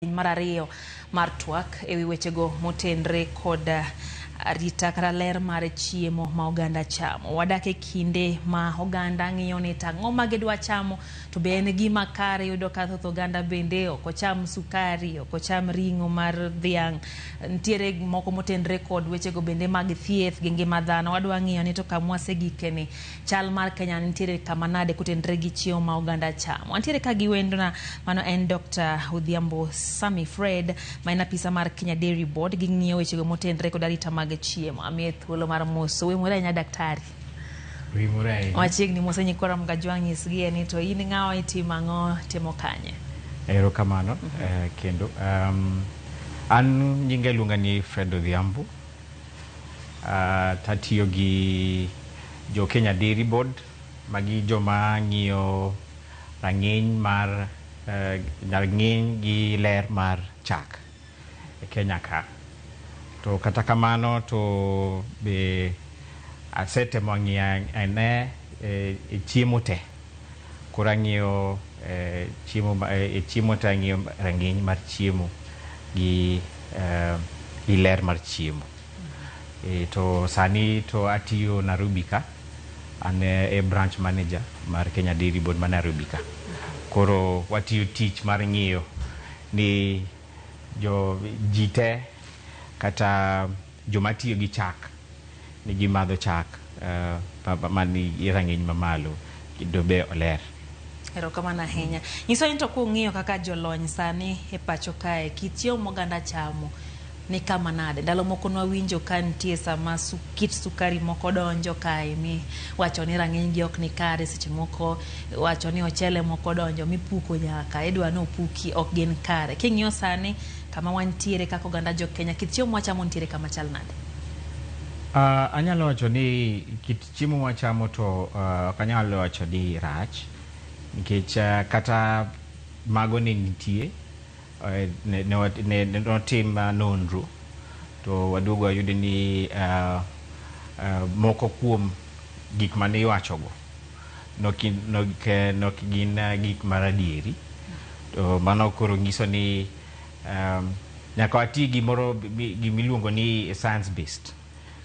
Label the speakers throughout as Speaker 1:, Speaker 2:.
Speaker 1: Mar ariyo mar twak ewi wechego motenre kod arita kata ler mar chiemo ma oganda chamo. Wadak e kinde ma oganda ng'iyo ni to ang'o ma gidwa chamo to be en gima kare yudo ka thoth oganda bende ok ocham sukari, ok ocham ring'o mar dhiang'. Nitiere moko motenre kod wechego bende mag thieth gi ngima dhano. Wadwa ng'iyo ni to kama wasegikeni chal mar Kenya nitiere kama nade kotenre gi chiemo ma oganda chamo. Wantiere ka gi wendona mano en Dr. Odhiambo Sami Fred ma en apisa mar Kenya Dairy Board ging'iyo wechego motenre kod arita mag chiemo. Amiye thuolo mar moso. Wemore ahinya daktari.
Speaker 2: Wimore ahinya.
Speaker 1: Machiegni mose nyikwa Ramogi Ajwang' nyisgi ni to in ng'awa itimo ang'o timo kanye?
Speaker 2: Erokamano kendo. An nyinga iluonga ni Fred Odhiambo. Tatiyo gi jo Kenya Dairy Board. Magi joma ng'iyo rang'iny mar rang'iny gi ler mar chak e Kenya ka. To kata kamano to be asetemo ng'iyo ane e chiemo te. Koro ang'iyo chiemo e chiemo to ang'iyo rang'iny mar chiemo gi ler mar chiemo. To sani to atiyo Nairobi ka. An e branch manager mar Kenya Dairy Board ma Nairobi ka. Koro watiyo tich mar ng'iyo ni jo ji te kata joma tiyo gi chak ni gimadho chak man gi rang'iny mamalo kendo be oler.
Speaker 1: Erokamano ahinya. Nyiso ni to kung'iyo kaka jolony sani e pacho kae, kit chiemo ma oganda chamo ni kama nade? Ndalo moko nwawinjo ka nitie sama kit sukari moko donjo kae mi wacho ni rang'iny gi ok ni kare, seche moko wacho ni ochele moko donjo mipuko nyaka, idwa ni opuki ok gin kare. King'iyo sani kama wantiere kaka oganda jo Kenya, kit chiemo mwachamo nitiere kama chal nade?
Speaker 2: Anyalo wacho ni kit chiemo mwachamo to ok anyal wacho ni rach nikech kata mago ne nitie ne notim nonro to waduogo wayudo ni moko kuom gik mane iwachogo nok gin gik mar adieri. To mano koro nyiso ni nyaka wati gimoro gimiluongo ni science based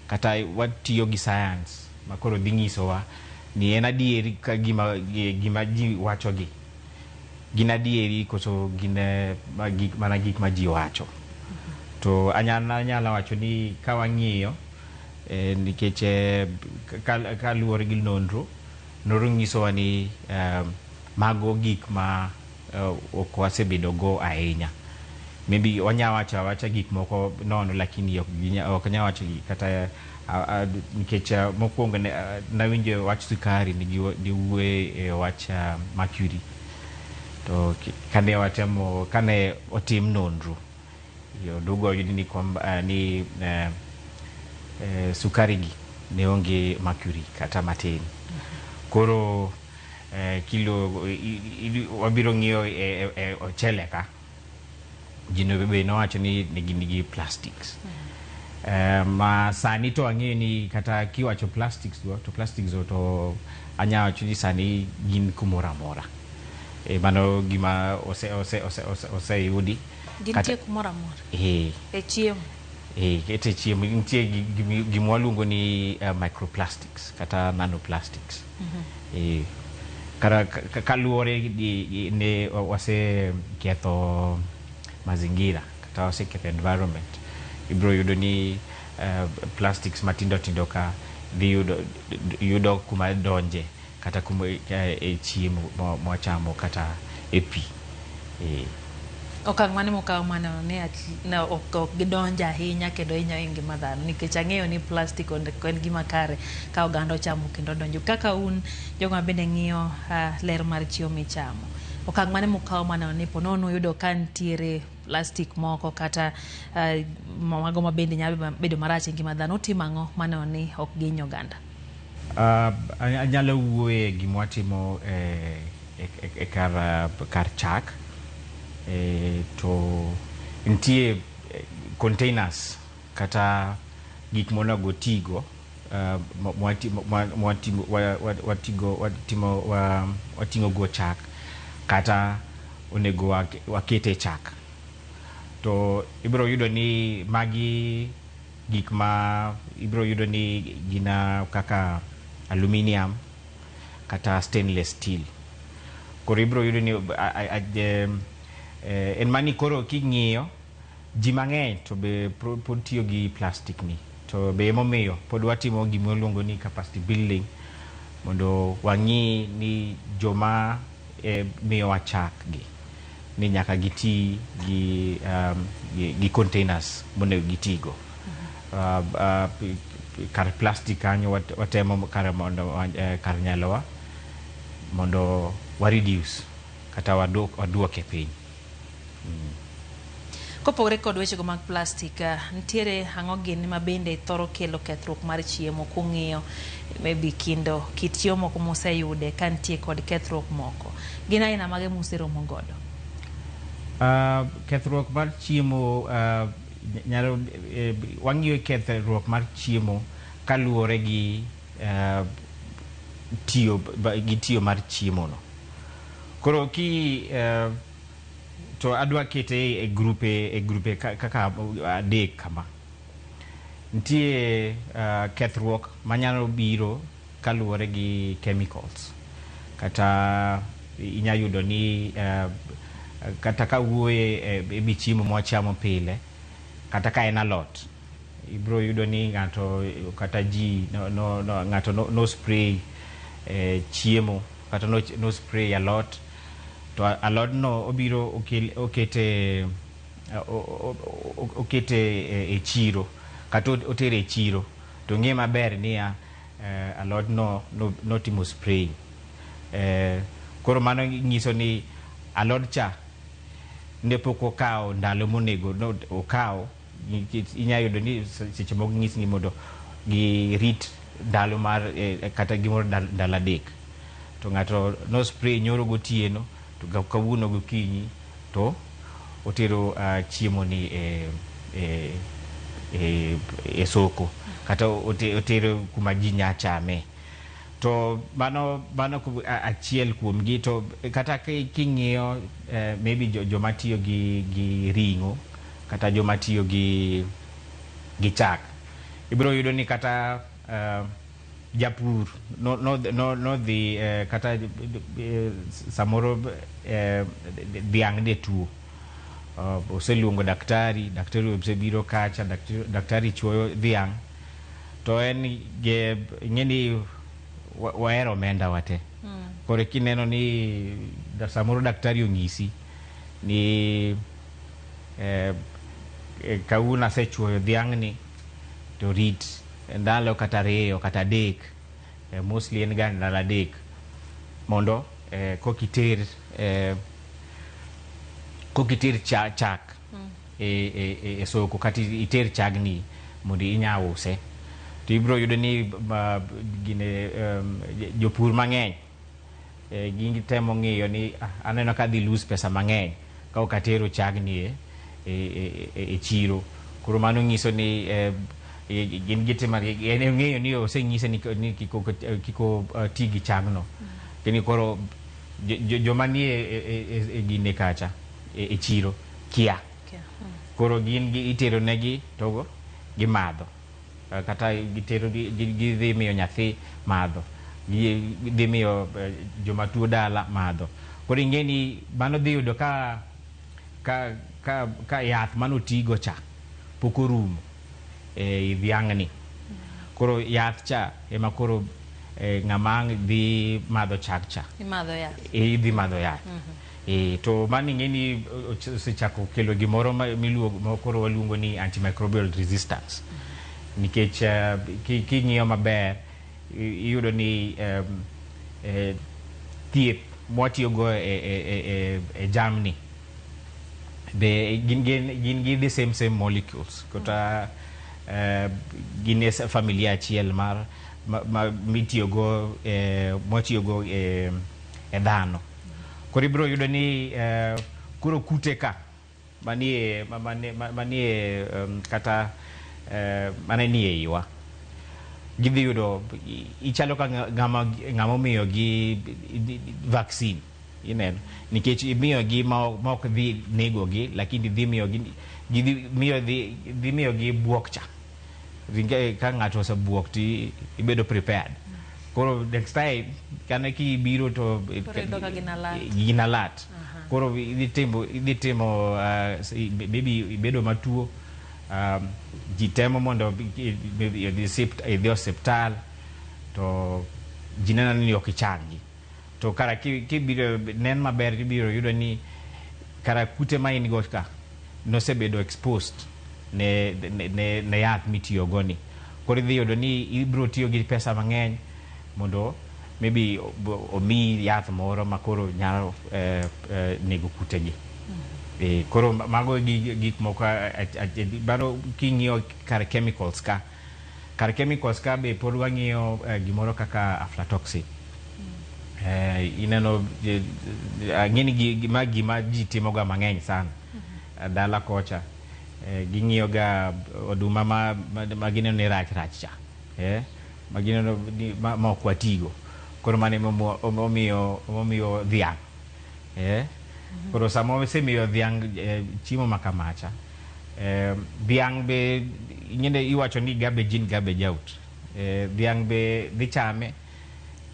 Speaker 2: kata watiyo gi science ma koro dhi nyisowa ni en adieri ka gima ji wachogi gin adieri koso gin mana gik ma ji wacho. To anyalo wacho ni ka wang'iyo nikech kaluwore gi nonro, nonro nyisowa ni mago gik ma ok wasebedo go ahinya. Maybe wanya wacho awacha gik moko nono lakini ok nyal wacho kata nikech mokwongo nawinjo wach sukari ni wuoye e wach mercury. To kane watemo kane otim nonro oduogo oyud ni ni sukari gi ne onge mercury kata matin. Koro kilo wabiro ng'iyo e ochele ka ji be nowacho ni ne gin gi plastics. Ma sani to ang'eyo ni kata kiwacho plastics go to plastics go to anya wacho ni sani gin kumoro amora. Mano gima oseyudi.
Speaker 1: Gintie kumoro amora? E chiemo?
Speaker 2: E chiemo nitie gima waluongo ni microplastics kata nanoplastics. Kaluwore gi ne waseketho mazingira kata waseketho environment, ibiro yudo ni plastics matindo tindo ka dhi yudo kuma donje kata kuma e chiemo mwachamo kata e pi.
Speaker 1: Okang' mane mokaw maneno ni ok gidonjo ahinya kendo hinyo ngima dhano nikech ang'eyo ni plastic ok en gima kare ka oganda ochamo kendo donjo. Kaka un jogo ma bende ng'iyo ler mar chiemo michamo, okang' mane mokaw maneno ni po nono uyudo ka nitiere plastic moko kata mago ma bende nyalo bedo marach e ngima dhano, utimo ang'o maneno ni ok gihiny oganda?
Speaker 2: Anyalo wuoye gima watimo e kar chak. To nitie containers kata gik monego tigo wating'o go chak kata onego wakete chak. To ibiro yudo ni magi gik ma ibiro yudo ni gin kaka aluminium kata stainless steel. Koro ibiro yudo ni en mani koro king'iyo ji mang'eny to be pod tiyo gi plastic ni. To be emomiyo pod watimo gima iluongo ni capacity building mondo wang'i ni joma miyowa chak gi ni nyaka giti gi, gi containers monego gitigo. Kar plastic kanyo watemo kar mondo kar nyalowa mondo wa reduce kata waduoke piny.
Speaker 1: Kopogore kod wechego mag plastic, nitiere ang'o gini ma bende thoro kelo kethruok mar chiemo kung'iyo maybe kindo kit chiemo moko museyude ka nitie kod kethruok moko. Gin aina mage museromo godo?
Speaker 2: Kethruok mar chiemo nyalo wang'iyo kethruok mar chiemo kaluwore gi tiyo gi tiyo mar chiemo no. Koro ki to adwa kete e grupe kaka adek kama. Nitie kethruok manyalo biro kaluwore gi chemicals. Kata inya yudo ni kata ka wuoye e chiemo mwachamo pile, kata ka en alot, ibiro yudo ni ng'ato kata ji no, no, no, ng'ato no spray chiemo kata no spray alot to alodno obiro okete okete e chiro kata otere e chiro to ng'e maber niya alodno notimo spray. Koro mano nyiso ni alod cha ne pok okawo ndalo monego no, okaw nikech inya yudo ni seche moko nyis ni mondo girit ndalo mar kata gimoro ndalo 3 to ng'ato no spray nyoro gotieno to kawuono gokinyi to otero chiemo ni e soko kata otero kuma ji nya chame. To mano achiel kuom gi. To kata king'iyo maybe joma tiyo gi ring'o kata joma tiyo gi chak, ibiro yudo ni kata japur no dhi kata samoro dhiang' ne tuo, oseluongo daktari, daktari osebiro kacha, daktari chuoyo dhiang' to en ing'e ni wahero omenda wate. Koro kineno ni samoro daktari onyisi ni kawuono asechuoyo dhiang'ni to rit ndalo kata 2 kata 3, mostly en ga ndalo 3 mondo kokiter chak e soko kata iter chagni mondo inya use. To ibiro yudo ni gine jopur mang'eny gitemo ng'iyo ni aneno ka adhi lose pesa mang'eny ka ok atero chagni e chiro. Koro mano nyiso ni gin gitimo en ong'eyo ni osenyise ni kik oti gi chagno. Kendo koro joma nie e gine kacha e chiro kia. Koro gin itero negi to gimadho. Kata gitero gidhi miyo nyathi madho, gidhi miyo joma tuo dala madho. Koro ing'e ni mano dhi yudo ka yath manotigo cha pok orumo e dhiang'ni. Koro yath cha ema koro ng'ama ang' dhi madho chak cha
Speaker 1: Imadho yath.
Speaker 2: Idhi madho yath. To mano ing'e ni osechako kelo gimoro miluongo ma koro waluongo ni antimicrobial resistance. Nikech king'iyo maber iyudo ni thieth mwatiyogo e jamni be gin gi the same molecules kata gin e familia achiel mar ma mitiyogo mwatiyogo e dhano. Koro ibiro yudo ni koro kute ka manie kata mane nie iwa gidhi yudo ichalo ka ng'ama omiyo gi vaccine. Ineno, nikech imiyogi ma ok dhi negogi, lakini dhi miyogi dhi miyogi buok cha. Ka ng'ato osebuok to ibedo prepared. Koro next time kane kibiro to gin alert. Koro idhi timo maybe ibedo matuo, ji temo mondo idhi osiptal to ji neno ni ok ichangi. To kara kibiro nen maber ibiro yudo ni kara kute ma in go ka nosebedo exposed ne yath mitiyo go ni. Koro idhi yudo ni ibiro tiyo gi pesa mang'eny mondo maybe omiyi yath moro ma koro nyalo nego kutegi. Koro mago gik moko bano king'iyo kar chemicals ka. Kar chemicals ka be pod wang'iyo gimoro kaka aflatoxin. Ineno ang'eni gima ji timoga mang'eny sana dala kocha ging'iyo ga oduma ma gineno ni rach rach cha, ma gineno ni ma ok watigo. Koro mano emomiyo dhiang'. Koro sama osemiyo dhiang' chiemo ma kamacha, dhiang' be ing'e iwacho ni garbage in garbage out. Dhiang' be dhi chame.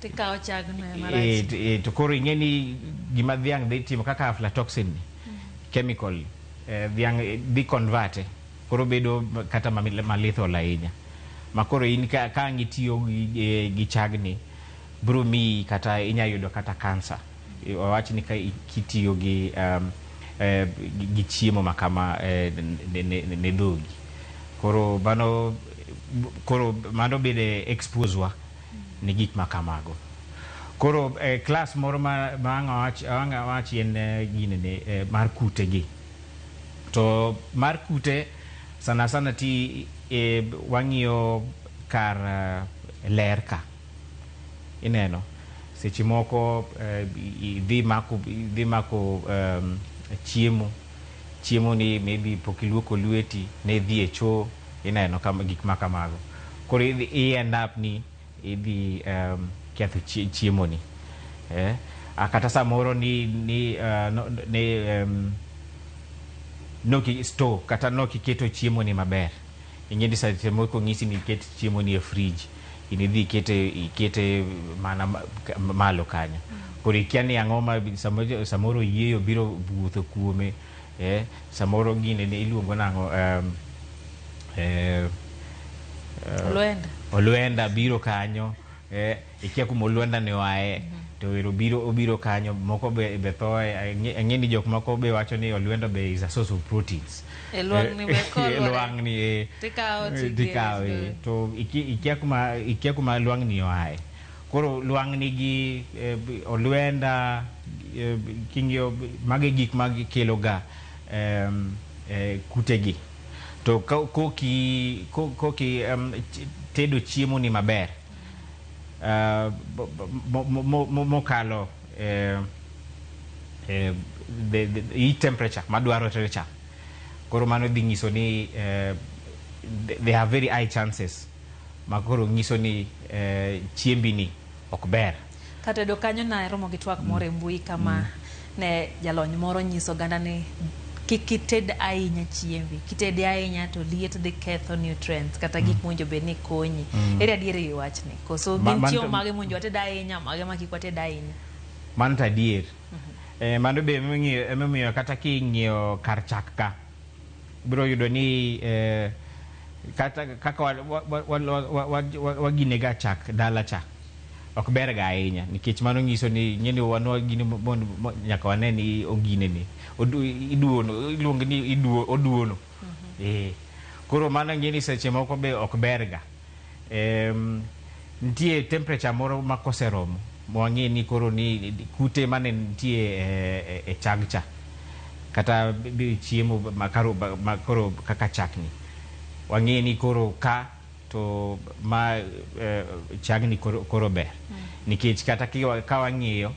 Speaker 1: Tikawo chagno ema rach.
Speaker 2: To koro ing'e ni gima dhiang' dhi timo kaka aflatoxin ni, chemical, dhiang' dhi convert koro bedo kata ma lethal ahinya. Ma koro in ka ang' itiyo gi chagni, biro miyi kata inya yudo kata cancer. Wawach ni ka kitiyo gi chiemo ma kama ne dhogi. Koro mano bende expose wa ne gik ma kamago. Koro class moro ma ang' awach en ginene mar kute gi. To mar kute sana sana ti wang'iyo kar ler ka. Ineno seche moko idhi mako chiemo ni maybe pok iluoko lweti ne dhi e choo, ineno kama gik ma kamago. Koro idhi end up ni idhi ketho chiemo ni. Kata samoro ni noki store kata noki keto chiemo ni maber. Ing'e ni seche moko ng'isi ni ket chiemo ni e fridge, in idhi ikete mana malo kanyo. Koro ikia ni ang'o ma samoro yieyo biro wuotho kuome, samoro gine ni iluongo nang'o,
Speaker 1: olwenda.
Speaker 2: Olwenda biro kanyo, ikia kuma olwenda ne oaye, to ero obiro kanyo, moko be thoe. Ang'e ni jok moko be wacho ni olwenda be is a source of proteins.
Speaker 1: Lwang'ni be kolwore.
Speaker 2: Lwang'ni
Speaker 1: tikawo
Speaker 2: to ikia kuma lwang'ni oaye. Koro lwang'ni gi olwenda king'iyo magi gik ma kelo ga kutegi. To koki tedo chiemo ni maber mokalo the temperature madwarore cha. Koro mano dhi nyiso ni they have very high chances ma koro nyiso ni chiembi ni ok ber.
Speaker 1: Katedo kanyo na romo gi twak moro e mbui kama ne jalony moro nyiso oganda ni kik ited ahinya chiembi. Kitede ahinya to liet dhi ketho nutrients kata gik mowinjo bed ni konyi. Ere adier e wachni? Koso gin chiemo mage mowinjo wated ahinya, mage ma kik wated ahinya?
Speaker 2: Mano to adier. Mano be emomiyo kata king'iyo kar chak ka, ibiro yudo ni kata kaka waginega chak dala cha ok ber ga ahinya, nikech mano nyiso ni ng'eni wan wagine nyaka wane ni ogine ni iduono, iluongo ni oduono. Koro mano ng'eni seche moko be ok ber ga. Nitie temperature moro ma koseromo mwang'e ni koro ni kute mane nitie e chag cha kata chiemo ma koro kaka chakni wang'e ni koro ka to ma chagni koro ber. Nikech kata ka wang'iyo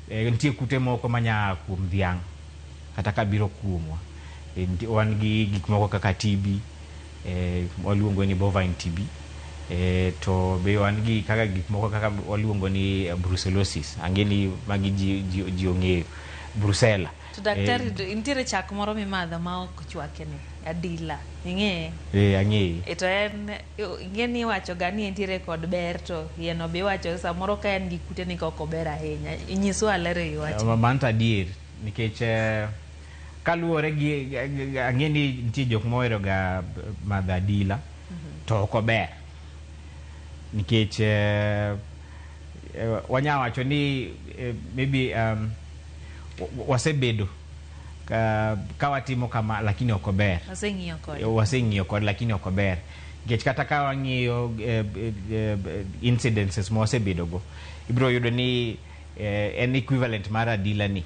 Speaker 2: nitie kute moko manya kuom dhiang' kata ka biro kuomwa. Wan gi gik moko kaka TB, waluongo ni bovine TB. To be wan gi kaka gik moko kaka waluongo ni brucellosis. Ang'e ni magi ji ong'eyo. Brucella.
Speaker 1: To daktari, nitiere chak moro mimadho ma ok chwake ni, adila. Ing'eye?
Speaker 2: Ang'eye.
Speaker 1: To en ing'e ni iwacho ga ni entiere kod ber, to yien-no be iwacho samoro ka en gi kute ni ok ober ahinya. Nyiswa ler e wi wachni.
Speaker 2: Mano to adier nikech kaluwore gi ang'e ni nitie jok mohero ga madho adila to ok ober nikech wanya wacho ni maybe wasebedo ka watimo kama, lakini ok ober.
Speaker 1: Waseng'iyo kode.
Speaker 2: Waseng'iyo kode, lakini ok ober nikech kata ka wang'iyo incidences ma wasebedo go, ibiro yudo ni en equivalent mar adila ni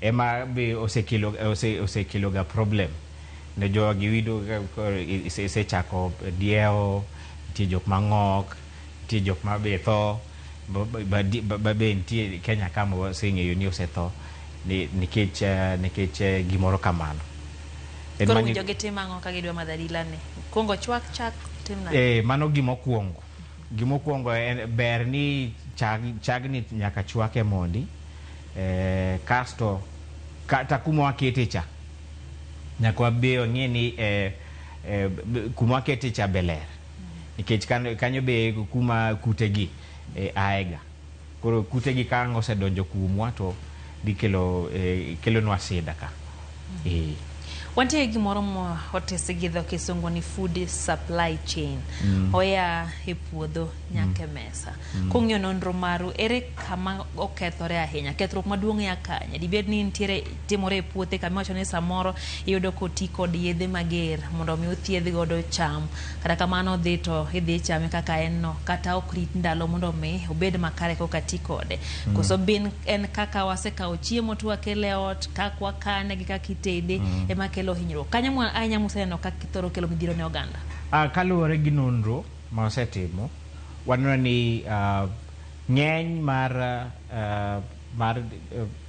Speaker 2: ema be osekelo ga problem ne jogi. Yudo isechako diewo, nitie jok mang'ok, nitie jok ma be tho, ba be nitie Kenya ka ma waseng'eyo ni osetho nikech gimoro kamano.
Speaker 1: En Koro winjo gitim ang'o ka gidwa madho adila ni? Kuongo chwak chak, tim nade?
Speaker 2: Mano gimokwongo. Gimokwongo en ber ni chagni nyaka chwake mondi, kasto kata kuma wakete cha nyaka wabe wang'e ni kuma wakete cha be ler, nikech kanyo be kuma kutegi aega. Koro kutegi ka ang' osedonjo kuomwa to dhi kelo kelonwa shida ka.
Speaker 1: Wantie gi gimoro ma otesi gi dho Kisungu ni food supply chain. Oya e puodho nyaka e mesa. Kung'iyo nonro maru, ere kama okethore ahinya? Kethruok maduong' ya kanye? Dibed ni nitiere timore e puothe kama iwacho ni samoro iyudo koti kod yedhe mager mondo mi othiedh godo cham. Kata kamano dhi to idhi ichame kaka en no, kata ok rit ndalo mondo mi obed makare koka ti kode. Koso bin en kaka wasekawo chiemo to wakele e ot, kaka wakane gi kaka itede ema kelo hinyruok. Kanyo ahinya museneno kaka ithoro kelo midhiero ne oganda?
Speaker 2: Kaluwore gi nonro ma wasetimo, waneno ni ng'eny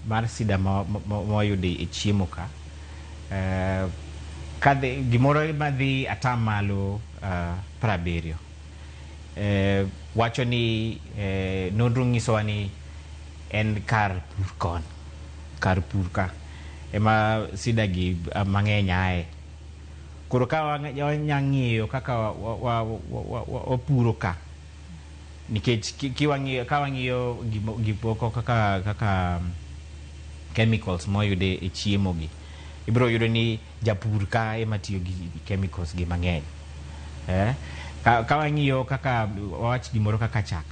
Speaker 2: mar sida ma wayudo e chiemo ka, kadhi gimoro madhi 70%, wacho ni nonro nyisowa ni en kar pur kon, kar pur ka ema sida gi mang'eny ae. Koro ka wanya ng'iyo kaka wapuro ka, nikech ka wang'iyo gik moko kaka chemicals moyude e chiemo gi, ibiro yudo ni japur ka ema tiyo gi chemicals gi mang'eny. Ka wang'iyo kaka wawach gimoro kaka chak,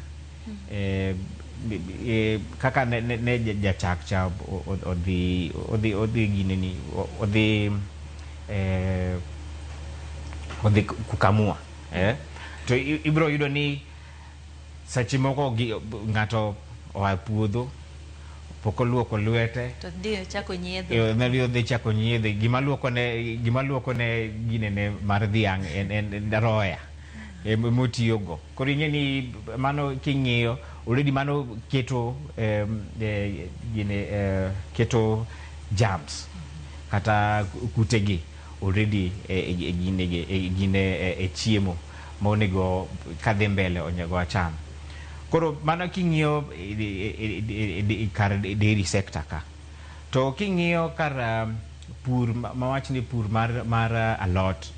Speaker 2: kaka ne jachak cha odhi gineni, odhi kukamua, to ibiro yudo ni seche moko ng'ato oa e puodho pok oluoko lwete
Speaker 1: to dhi chako nyiedho.
Speaker 2: Odhi chako nyiedho. Gima luoko ne ginene mar dhiang' en roya motiyogo. Koro ing'e ni mano king'iyo already mano keto gine, keto germs kata kutegi already e gine e chiemo ma onego kadhi mbele onego wacham. Koro mano king'iyo kar dairy sector ka, to king'iyo kar pur mawach ni pur mar alot,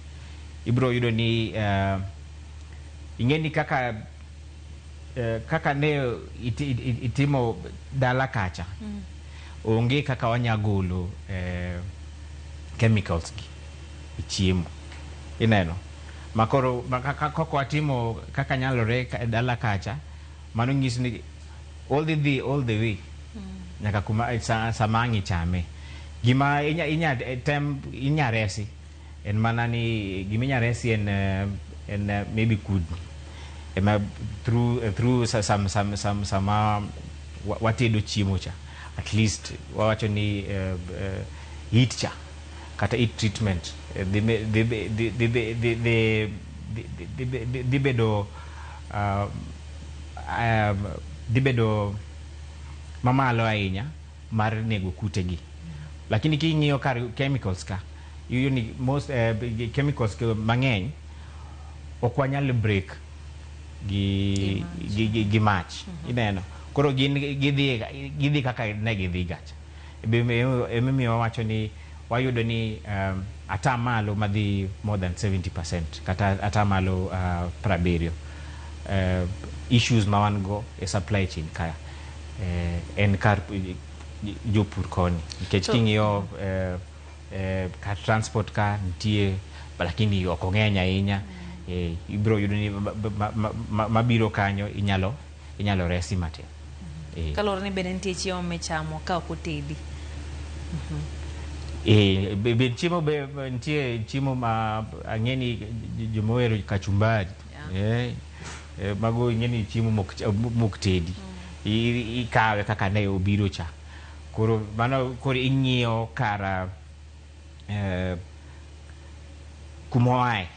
Speaker 2: ibiro yudo ni ing'e ni kaka ne itimo dala kacha, onge kaka wanya golo chemicals gi e chiemo. Ineno makoro kaka watimo kaka nyalore dala kacha, mano nyisi ni all the dhi all the way nyaka kuma sama ang' ichame. Gima inya tem inya resi en mana ni gima inya resi en maybe kudni ema through sama watedo chiemo cha, at least wawacho ni heat cha kata heat treatment dhi bedo dhi bedo mamalo ahinya mar nego kutegi. Lakini king'iyo kar chemicals ka, iyudo ni most chemicals mang'eny ok wanyal break. gi gi mach. Ineno koro gin gidhi kaka ne gidhi gacha. Emomiyo wawacho ni wayudo ni atamalo madhi more than 70% kata atamalo 70 issues ma wan go e supply chain ka en kar jopur koni, nikech king'iyo kar transport ka nitie, lakini ok ong'eny ahinya. Ibiro yudo ni mabiro kanyo inyalo resi matin.
Speaker 1: Kaluwore ni bende nitie chiemo michamo ka ok otedi.
Speaker 2: Be chiemo be nitie chiemo ma ang'e ni joma ohero kachumbari. Mago ing'e ni chiemo mok tedi. Ikawe kaka ne obiro cha. Koro mano koro ing'iyo kar kuma oae.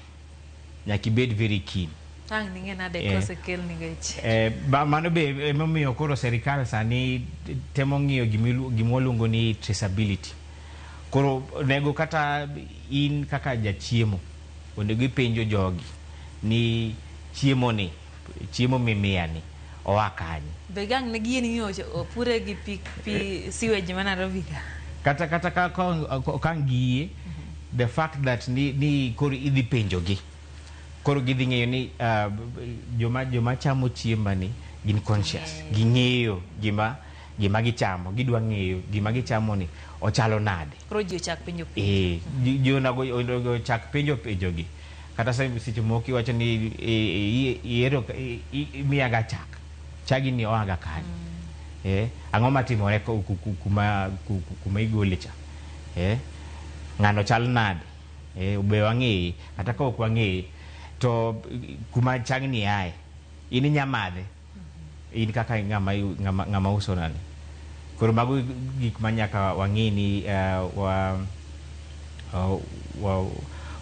Speaker 2: Nyaka ibed very keen.
Speaker 1: Ang' ning'e nade kosekelni go e chiro?
Speaker 2: Mano be emomiyo koro serikal sani temo ng'iyo gima waluongo ni traceability. Koro onego kata in kaka jachiemo onego ipenjo jogi ni chiemo ni, chiemo mimiya ni oa kanye.
Speaker 1: Be gang' ne giyieni ni opure gi pi sewage ma Nairobi ka?
Speaker 2: Kata ka ok giyie, the fact that ni koro idhi penjo gi, koro gidhi ng'eyo ni joma chamo chiemba ni gin conscious, ging'eyo gima gichamo, gidwa ng'eyo gima gichamo ni ochalo nade.
Speaker 1: Koro ji ochak penjo penjo.
Speaker 2: Ji onego ochak penjo penjo gi. Kata seche moko iwacho ni ihero imiyaga chak, chagi ni oaga kanye? Ang'o matimore kuma igole cha? Ng'ano chal nade? Be wang'eye? Kata ka ok wang'eye, to kuma chagni ae, in inya madhe? In kaka ng'ama uso nani. Koro mago gik ma nyaka wang'e ni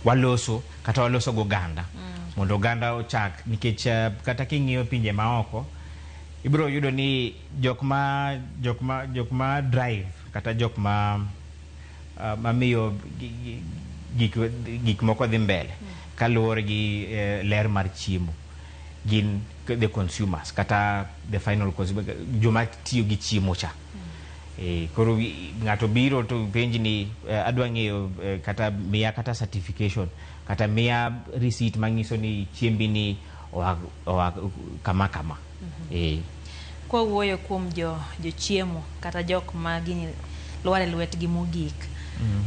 Speaker 2: waloso kata waloso go oganda mondo oganda ochak, nikech kata king'iyo pinje maoko ibiro yudo ni jok ma drive kata jok ma mamiyo gik moko dhi mbele kaluwore gi ler mar chiemo gin the consumers kata the final consumer, joma tiyo gi chiemo cha. Koro ng'ato biro to penji ni adwa ng'eyo kata miya kata certification kata miya receipt manyiso ni chiembi ni oa kama kama.
Speaker 1: Kwa wuoyo kuom jochiemo kata jok ma gini lwar e lwetgi mogik,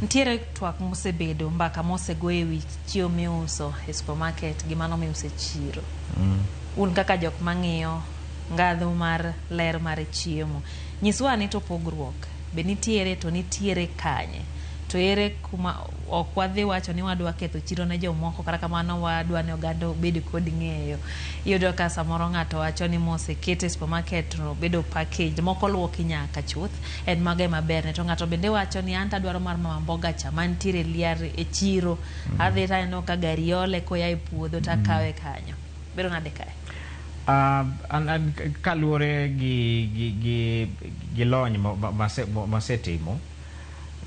Speaker 1: nitiere twak mosebedo, mbaka mosego e wi chiemo miuso e supermarket gi mano miuso e chiro. Un kaka jok mang'iyo ngadho mar ler mar chiemo, nyiswa ni to pogruok be nitiere, to nitiere kanye? To ere kuma ok wadhi wacho ni wadwa ketho chiro ne jomoko, kata kamano wadwa ni oganda obed kod ng'eyo. Iyudo ka samoro ng'ato wacho ni moseket e supermarket to bedo packaged, moko luoki nyaka chuth, en mago ema berne. To ng'ato bende wacho ni an to adwaro mar mama mboga cha mantiere liar e chiro, adhi to aneno ka gari ole koya e puodho to akawe kanyo. Bedo nade kae?
Speaker 2: An kaluwore gi lony masetimo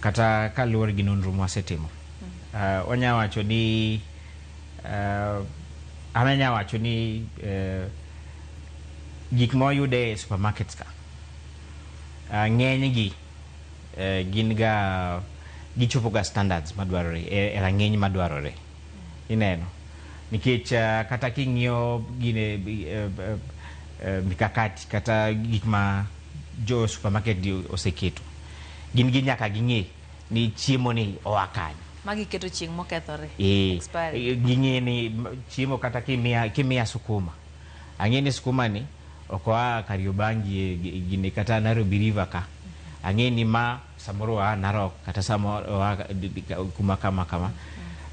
Speaker 2: kata kaluwore gi nonro masetimo, wanya wacho ni an anya wacho ni gik ma wayudo e supermarkets ka ng'eny gi gin ga gichopo ga standards madwarore e rang'iny madwarore. Ineno nikech kata king'iyo gine mikakati kata gik ma jo supermarket gi oseketo, gin gi nyaka ging'e ni chiemo ni oa kanye.
Speaker 1: Magi keto chieng' mokethore. Expiry.
Speaker 2: Ging'e ni chiemo kata kimiya sukuma, ang'e ni sukuma ni ok oa Kariobangi gine kata Nairobi River ka. Ang'e ni ma samoro oa Narok kata samoro oa kuma kama kama.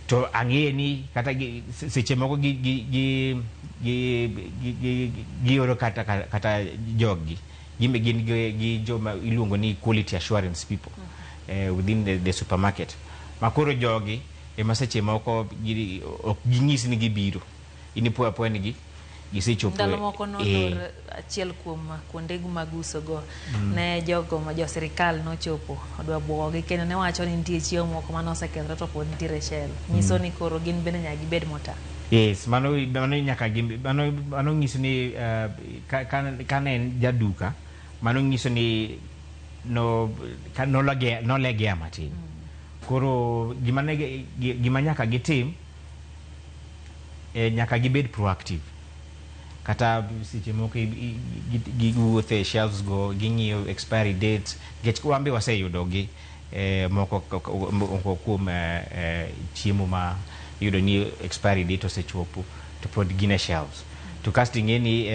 Speaker 2: To ang'e ni kata seche moko gioro kata joggi gin gi joma iluongo ni quality assurance people within the supermarket. Ma koro jogi ema seche moko ok ginyis ni gibiro, in ipoyo apoya ni gisechopo.
Speaker 1: Ndalo moko nolor achiel kuom kuonde mag uso go ne jogo ma jo sirikal nochopo odwa buogogi, kendo ne wacho ni nitie chiemo moko mane osekethore to pod nitiere shelf. Nyiso ni koro gin bende nyaka gibed motang'.
Speaker 2: Yes, mano nyaka gi mano nyiso ni ka ne en jaduka, mano nyiso ni no ka nolege nolegea matin. Koro gima nyaka gitim, nyaka gibed proactive. Kata seche moko giwuotho e shelves go, ging'iyo expiry dates, nikech wan be waseyudo gi moko kuom chiemo ma iyudo ni expiry date osechopo to pod gin e shelves. To kasto ing'e ni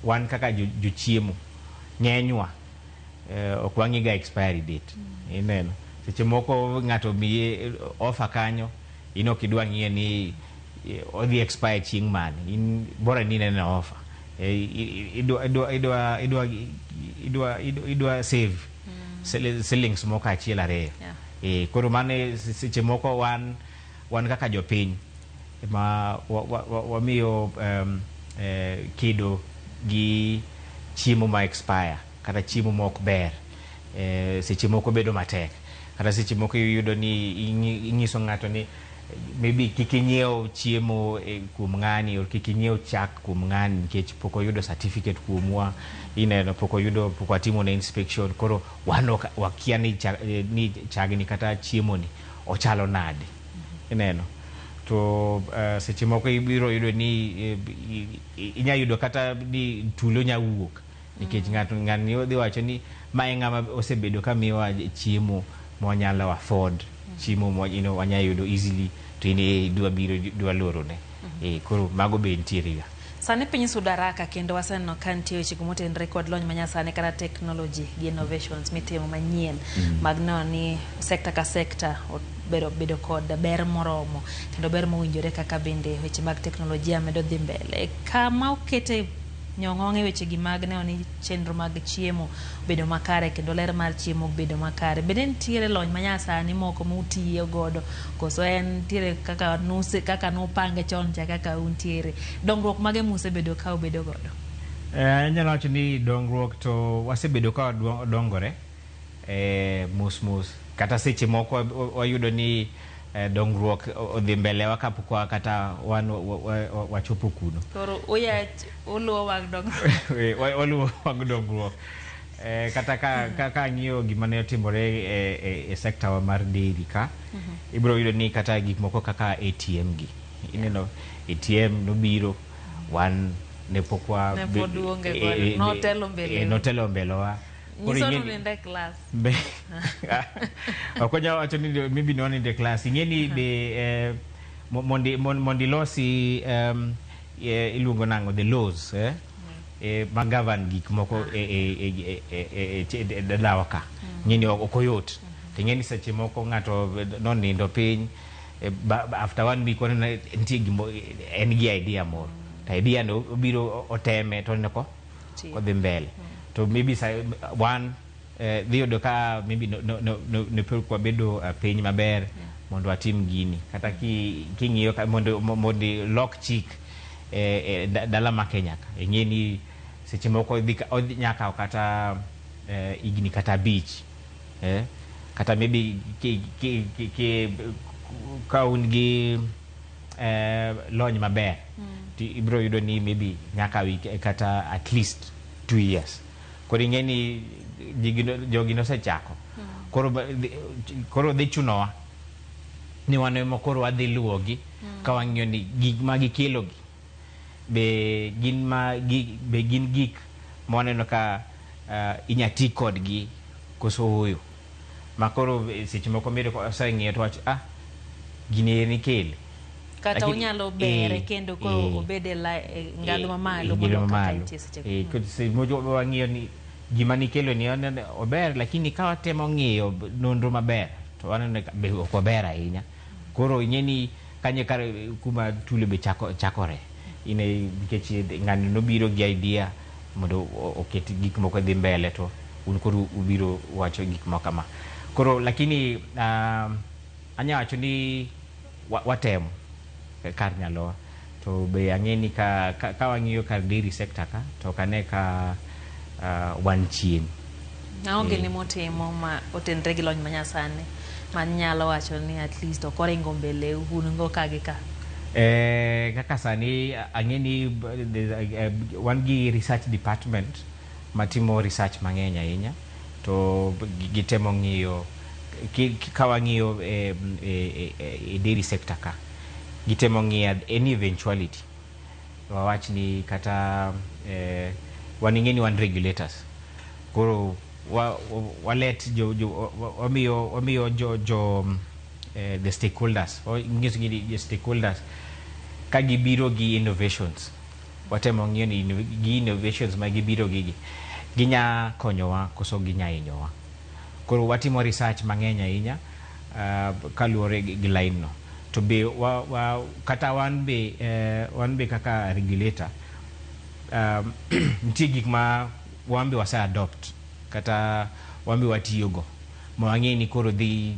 Speaker 2: wan kaka jochiemo ng'enywa ok wang'i ga expiry date. Ineno seche moko ng'ato miye offer kanyo, in ok idwa ng'iyo ni odhi expire chieng' mane, in bora ni ineno offer. Idwa save shillings moko achiel ariyo. Koro mane seche moko wan kaka jopiny ma wamiyo kedo gi chiemo ma expire kata chiemo ma ok ber, seche moko bedo matek. Kata seche moko iyudo ni ing'iso ng'ato ni maybe kik inyiew chiemo kuom ng'ani or kik inyiew chak kuom ng'ani nikech pok oyudo certificate kuomwa. Ineno, pok oyudo, pok watimo ne inspection. Koro wan ok wakia ni chagni kata chiemo ni ochalo nade. Ineno to seche moko ibiro yudo ni inya yudo kata ni tulo nya wuok nikech ng'ato ng'ani dhi wacho ni ma e ng'ama osebedo ka miyowa chiemo mwanyalo afford, chiemo ma wanya yudo easily, to in idwa biro idwa lorone. Koro mago be nitiere ga.
Speaker 1: Sani piny sudo haraka kendo waseneno ka nitie weche motenore kod lony manyasani kata technology gi innovations mitimo manyien mag neno ni sekta ka sekta bedo kod ber moromo kendo ber mowinjore, kaka bende weche mag teknolojia medo dhi mbele. Kama okete nyong'ong' e wechegi mag neno ni chenro mag chiemo bedo makare kendo ler mar chiemo bedo makare. Bende nitiere lony manyasani moko mutiyo godo koso en nitiere kaka nuse kaka nupange chon cha kaka untiere? Dongruok mage musebedo ka ubedo godo?
Speaker 2: Anyalo wacho ni dongruok to wasebedo ka wadongore mos mos. Kata seche moko wayudo ni dongruok odhi mbele wa kapok kata wan wachopo kuno.
Speaker 1: Koro uya uluwo wang' dongruok.
Speaker 2: Waluwo wang' dongruok. Kata ka ang'iyo gima ne otimore e sekta wa mar dairy ka, ibiro yudo ni kata gik moko kaka ATM gi. Ineno ATM nobiro, wan ne pok wa
Speaker 1: Ne pod uonge godo. Notelo mbele u.
Speaker 2: Notelo mbele wa.
Speaker 1: Koro nyiso ni uninde e klas.
Speaker 2: Ok wanyal wacho ni maybe ne wanindo e klas. Ing'e ni be mondo ilosi iluongo nang'o, the laws ma govern gik moko e dalawa ka, ing'e ni ok oyot. To ing'e ni seche moko ng'ato nonindo piny, after one week waneno nitie gimo en gi idea moro, to idea no obiro oteme to oneno ko
Speaker 1: Tiyo.
Speaker 2: Kodhi mbele to maybe one dhi yudo ka maybe no, ne pok wabedo piny maber mondo watim gini. Kata king'iyo mondo ilok chik e dala ma Kenya ka, ing'e ni seche moko odhi nyaka kata higni kata 5, kata maybe ki ka un gi lony maber to ibiro yudo ni maybe nyaka wik kata at least 2 years. Koro ing'e ni jogi nosechako. Koro dhi chunowa ni wan ema koro wadhi luwogi ka wang'iyo ni gik ma gikelogi be gin be gin gik ma waneno ka inya ti kodgi koso ooyo. Ma koro seche moko miyudo ka oseng'iyo to wacho, "Ah, gini eri nikele."
Speaker 1: Kata unyalo bere kendo koro obed e ngadho mamalo
Speaker 2: e
Speaker 1: mondo
Speaker 2: ngilo
Speaker 1: kaka
Speaker 2: mamalo.
Speaker 1: nitie seche go.
Speaker 2: Seche moko wang'iyo ni gima nikelo ni waneno ober, lakini ka watemo ng'iyo nonro maber to waneno ka be ok ober ahinya. Koro ing'e ni kanyo kar kuma tulo be chakore ine, nikech ng'ani nobiro gi idea mondo oket gik moko dhi mbele, to un koro ubiro wacho gik moko kama. Koro lakini anya wacho ni watemo kar nyalowa. To be ang'e ni ka wang'iyo kar dairy sector ka, to ok ane ka wan chien.
Speaker 1: Ang'o gini mutimo ma otenre gi lony manyasani manyalo wacho ni at least ok oringo mbele un go ka gi ka?
Speaker 2: Kaka sani ang'e ni wan gi research department matimo research mang'eny ahinya to gitemo ng'iyo ka wang'iyo e dairy sector ka gitemo ng'iyo any eventuality wawach ni kata wan ing'e ni wan regulators koro walet jo wamiyo jo the stakeholders nyiso gi the stakeholders ka gibiro gi innovations watemo ng'iyo ni gi innovations ma gibiro gi ginya konyowa koso ginya hinyowa. Koro watimo research mang'eny ahinya kaluwore gi line no to be wa kata wan be kaka regulator nitie gik ma wan be wase adopt kata wan be watiyogo ma wang'e ni koro dhi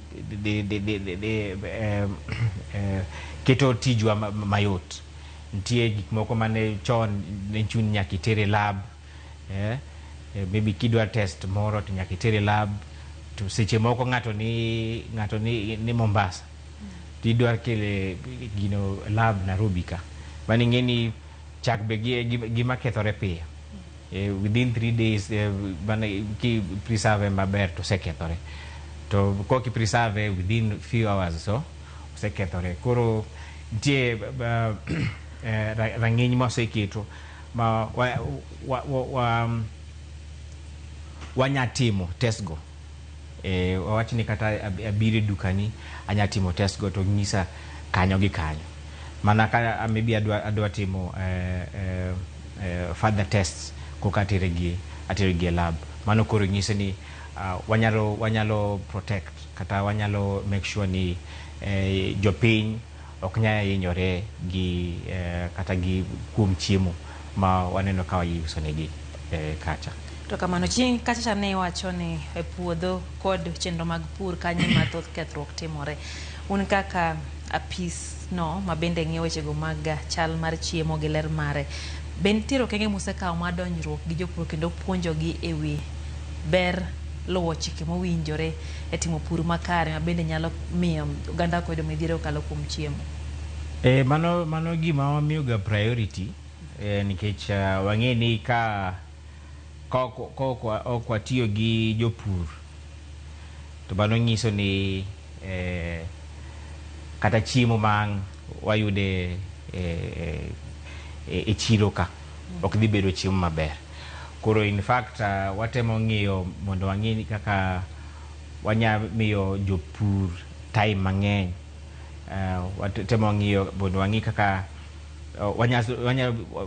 Speaker 2: keto tijwa mayot. Nitie gik moko mane chon ne chuni nyaka iter e lab, maybe kidwa test moro to nyaka iter e lab to seche moko ng'ato ni Mombasa to idwa kele gino lab Nairobi ka mano ing'e ni chak be gima kethore piyo within 3 days mana ki preserve maber to osekethore to kok i preserve within few hours so osekethore. Koro nitie rang'iny ma oseketo ma wanya timo test go wawach ni kata abiro e dukani anya timo test go to nyisa kanyo gi kanyo mana ka maybe adwa timo further tests koka atere gi e lab. Mano koro nyiso ni wanyalo protect kata wanyalo make sure ni jopiny ok nyal hinyore gi kata gi kuom chiemo ma waneno ka iuso negi kacha.
Speaker 1: To kamano chieng' kacha cha ne iwacho ni e puodho kod chenro mag pur kanyo ema thoth kethruok timore. Un kaka apis no ma bende ng'iyo wechego mag chal mar chiemo gi ler mare, be nitiere okenge musekawo mar donjruok gi jopur kendo puonjogi e wi ber luwo chike mowinjore e timo pur makare ma bende nyalo miyo oganda ok yudo midhiero kokalo kuom chiemo?
Speaker 2: Mano gima wamiyo ga priority nikech wang'e ni ka ok watiyo gi jopur to mano nyiso ni kata chiemo ma ang' wayude e chiro ka ok dhi bedo chiemo maber. Koro in fact watemo ng'iyo mondo wang'i kaka wanya miyo jopur time mang'eny. Watemo ng'iyo mondo wang'i kaka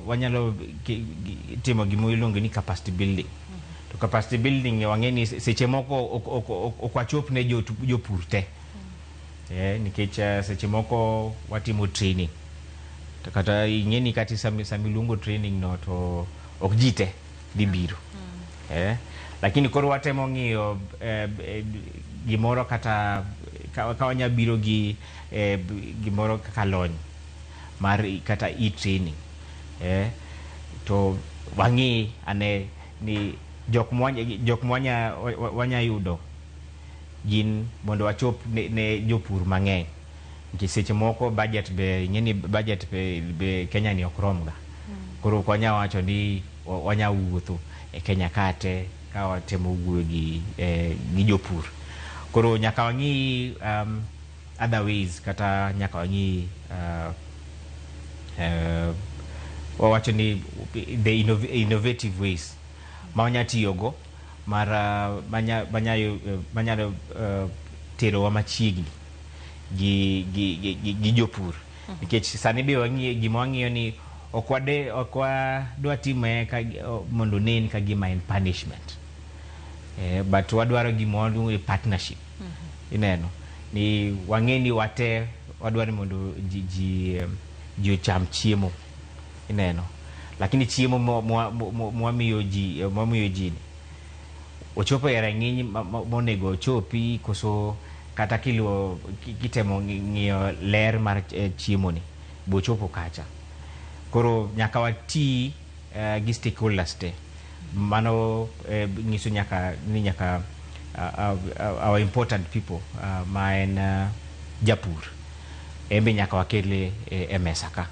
Speaker 2: wanyalo timo gima iluongo ni capacity building. To capacity building wang'e ni seche moko ok wachop ne jopur te. Nikech seche moko watimo training. To kata ing'e ni kata sama iluongo training no to ok ji te dhi biro. Lakini koro watemo ng'iyo gimoro kata ka wanya biro gi gimoro kaka lony mar kata e-training to wang'i ane ni jok mwanya wanya yudo gin mondo wachop ne jopur mang'eny nikech seche moko budget be ing'e ni budget be Kenya ni ok rom ga. Koro ok wanya wacho ni wanya wuotho e Kenya ka te ka watemo wuoyo gi jopur. Koro nyaka wang'i other ways kata nyaka wang'i wawacho ni the innovative ways ma wanya tiyogo mar manyalo terowa machiegni gi jopur nikech sani be wang'iyo gima wang'iyo ni ok wadwa time ka mondo onen ka gima en punishment but wadwaro gima waluongo ni partnership. Ineno ni wang'e ni wate wadwaro ni mondo ji ocham chiemo ineno lakini chiemo mwamiyo ji ni ochopo e rang'iny monego ochopi koso kata kiluwo kitemo ng'iyo ler mar chiemo ni bochopo kacha. Koro nyaka wati gi stakeholders te. Mano nyiso nyaka ni nyaka our important people ma en japur. En be nyaka wakele e mesa ka.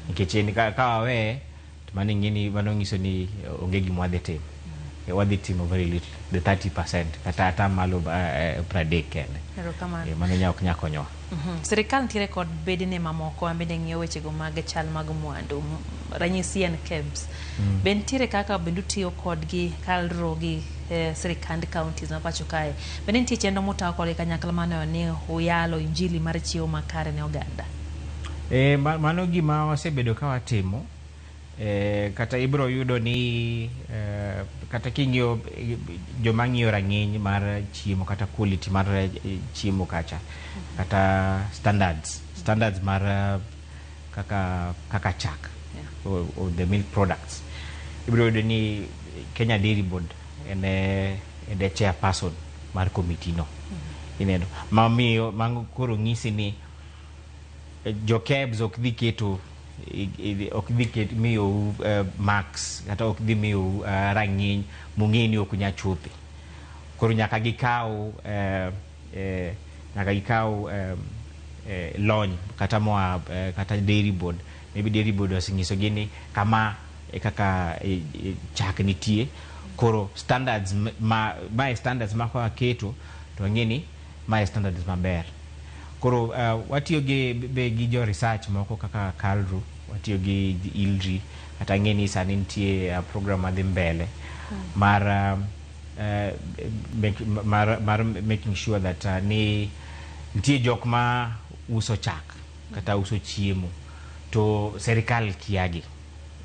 Speaker 2: Nikech en ka waweye to mano ing'eni mano nyiso ni onge gima wadhi timo. Wadhi timo very little, the 30% kata ata malo 30 kende.
Speaker 1: Erokamano.
Speaker 2: Mano nya ok nya konyowa.
Speaker 1: Sirikal nitiere kod bedene mamoko mabende ng'iyo wechego mag chal mag mwandu. Ranyisi en KEBS. Be nitiere kaka bende utiyo kodgi kalro gi sirikand counties ma pacho kae. Bende nitie chenro mutawo kodgi kanyakla manoyo ni uyalo injili mar chiemo makare ne oganda?
Speaker 2: Mano gima wasebedo ka watimo. Kata ibiro yudo ni kata king'iyo joma ng'iyo rang'iny mar chiemo kata quality mar chiemo kacha kata standards mar kaka chak or the milk products, ibiro yudo ni Kenya Dairy Board en e chairperson mar committee no. Ineno mamiyo mango koro ng'isi ni jo KEBS ok dhi keto ok dhi miyou marks kata ok dhi miyou rang'iny mong'e ni ok nyal chope. Koro nyaka gikaw lony kata moa kata Dairy Board. Maybe Dairy Board osenyiso gi ni kama e kaka chak nitie. Koro standards ma standards ma waketo to wang'e ni ma standards maber. Koro watiyo gi be gi jo research moko kaka KALRO, watiyo gi ILRI, kata ng'e ni sani nitie program madhi mbele mar mar making sure that ni nitie jok ma uso chak kata uso chiemo to serikal kiagi.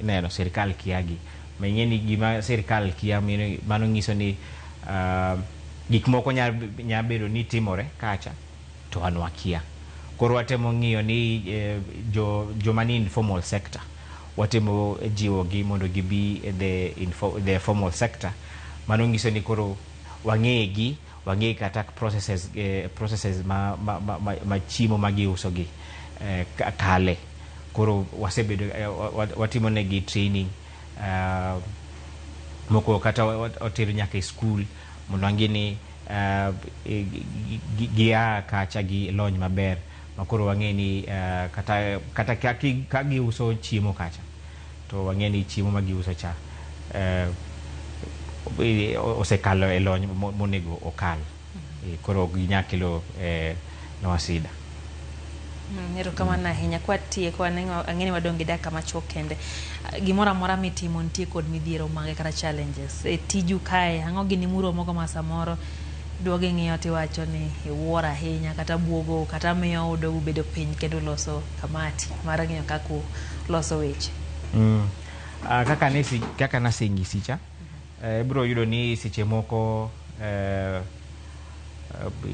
Speaker 2: Ineno serikal kiagi. Ma ing'e ni gima serikal kia mano nyiso ni gik moko nya bedo ni timore kacha to an wakia. Koro watemo ng'iyo ni joma ni informal sector, watemo jiwo gi mondo gibi e the formal sector. Mano nyiso ni koro wang'e gi, wang'e kata processes ma chiemo ma giuso gi kale. Koro wasebedo watimo negi training moko kata watero nyaka e school mondo wang'e ni gia kacha gi lony maber ma koro wang'e ni kata ka giuso chiemo kacha to wang'e ni chiemo ma giuso cha osekalo e lony monego okal. Koro ok ginyal kelo nwa sida.
Speaker 1: Erokamano ahinya. Kwatieko, ang'e ni wadong' gi dakika machuok kende. Gimoro amora mitimo nitie kod midhiero mage kata challenges. E tiju kae, ang'o gini muromogo ma samoro duogo ing'iyo tiwacho ni iwuoro ahinya kata buogo kata miyo udogo bedo piny kendo loso kamati mar ng'iyo kaka uloso weche?
Speaker 2: Kaka naseng'isi cha, ibiro yudo ni seche moko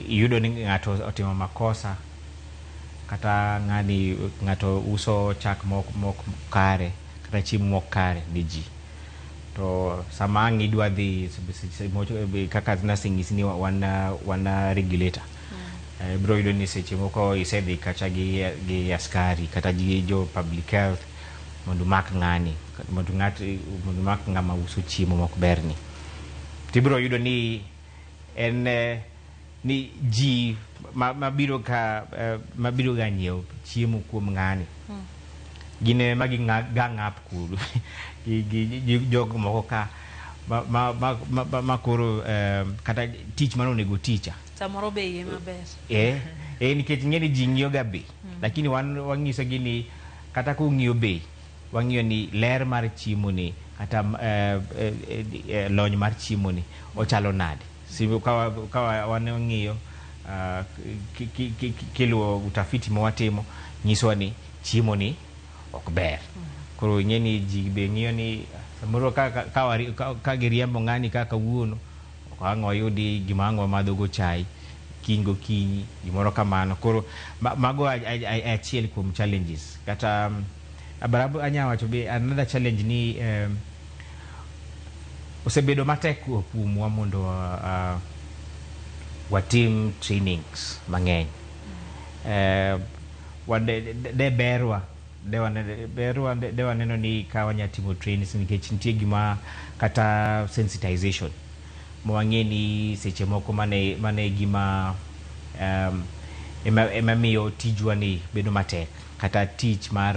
Speaker 2: iyudo ni ng'ato otimo makosa kata ng'ato uso chak mok kare kata chiemo mok kare ne ji. To sama ang' idwa dhi kaka naseng'isi ni wan regulator. Ibiro yudo ni seche moko isedhi kacha gi askari kata gi jo public health mondo mak ng'ani, mondo mak ng'ama uso chiemo mok berni. Tibiro yudo ni en ni ji mabiro ka mabiro ga nyiewo chiemo kuom ng'ani gin ema gi gang up kudu gi jogo moko ka ma koro kata tich mane onego ticha
Speaker 1: samoro be iye maber
Speaker 2: nikech ing'e ni ji ng'iyo ga bei, lakini wan wang'iso gi ni kata kung'iyo bei wang'iyo ni ler mar chiemo ni kata lony mar chiemo ni ochalo nade. Ka wang'iyo kiluwo utafiti ma watimo nyisowa ni chiemo ni ok ber. Koro ing'e ni ji be ng'iyo ni samoro ka giriembo ng'ani kaka kawuono ok ang' wayudi gima ang' wamadho go chai kiny gokinyi gimoro kamano. Koro mago achiel kuom challenges. Kata barabu anya wacho be another challenge ni osebedo matek kuomwa mondo watim trainings mang'eny. De waneno ni ka wanya timo trainings nikech nitie gima kata sensitization ma wang'e ni seche moko mane gima Ema miyo tijwa ni bedo matek, kata tich mar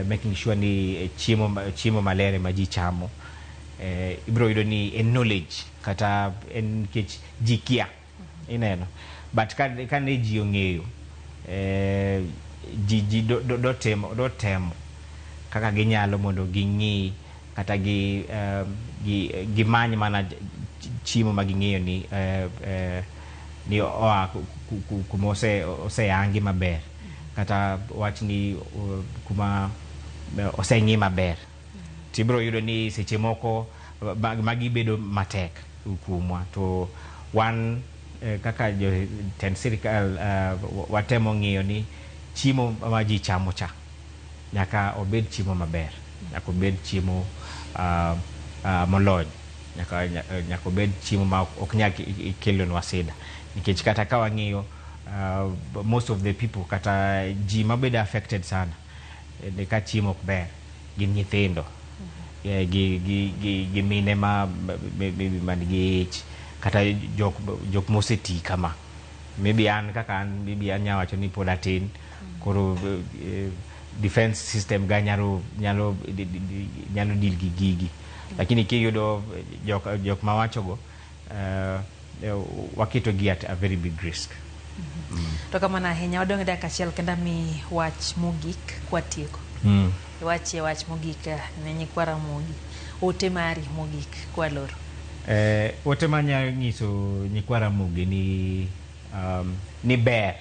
Speaker 2: making sure ni chiemo maler ema ji chamo. Ibiro yudo ni en knowledge kata en nikech ji kia, ineno. But ka ne ji ong'eyo, ji dotemo kaka ginyalo mondo ging'i kata gimany mana chiemo ma ging'eyo ni oa kuma oseyangi maber, kata wach ni kuma oseng'i maber. Tibiro yudo ni seche moko magi bedo matek kuomwa, to wan kaka jotend sirikal watemo ng'iyo ni chiemo ma ji chamo cha nyaka obed chiemo maber, nyaka obed chiemo molony, nyaka obed chiemo ma ok nyal kelonwa sida. Nikech kata ka wang'iyo most of the people, kata ji mabedo affected sana ka chiemo ok ber gin nyithindo, gi mine ma man gi ich, kata jok moseti kama. Maybe an kaka an, maybe anya wacho ni pod atin, koro defense system ga nyalo deal gi gigi. Lakini kiyudo jok mawachogo, waketo gi at a very big risk.
Speaker 1: To kamano ahinya, wadong' e dakika achiel kenda mi wach mogik kwatieko. Iwachie wach mogik ne nyikwa Ramogi, ote mari mogik kwaloro.
Speaker 2: Ote manyalo nyiso nyikwa Ramogi ni ber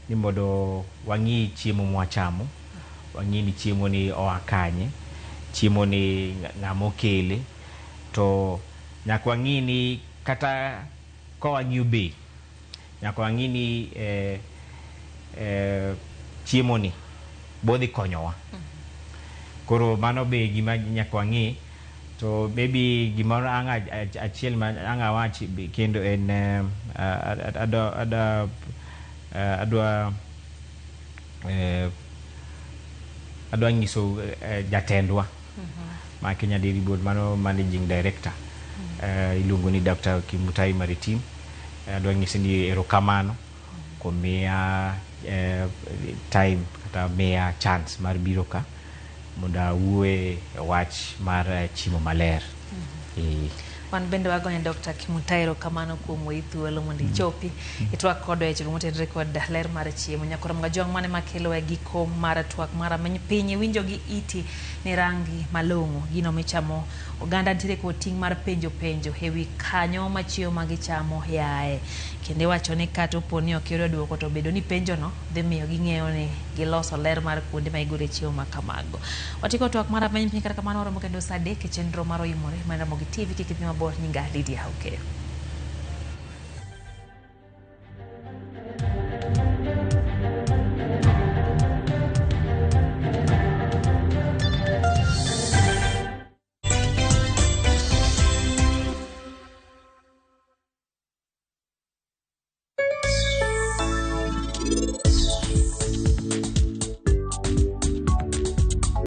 Speaker 2: ni mondo wang'i chiemo mwachamo, wang'i ni chiemo ni oa kanye, chiemo ni ng'ama okele, to nyaka wang'i ni kata ka wang'iyo bei, nyaka wang'i ni chiemo ni bodhi konyowa. Koro mano be gima nyaka wang'i. To maybe gimoro ang' achiel ma ang' awach kendo en adwa nyiso jatendwa ma Kenya Dairy Board, mano managing director, iluongo ni Dr. Kimutai Maritim. Adwa nyise ni erokamano kuom miya time kata miya chance mar biro ka mondo awuoye e wach mar chiemo maler.
Speaker 1: Wan bende wagoyo Dr. Kimutai erokamano kuom weyi thuolo mondo ichopi itwak kodwa e weche motenore kod ler mar chiemo. Nyakoro Mga mane makelo e giko mar twak mar Rameny Piny, iwinjo gi iti ni rangi malong'o gino michamo. Oganda nitiere kod ting' mar penjo ewi kanyo ma chiemo ma gichamo yae, kendo iwacho ni kata opo ni ok iyudo duoko to bedo ni penjo no dhi miyo ging'eyo ni giloso ler mar kuonde ma igole chiemo ma kamago. Watieko twak mar Rameny Piny, kata kamano waromo kendo saa 3 e chenro mar Oimore mar Ramogi TV. Kik idhi mabor, nyinga Lydia Okeyo.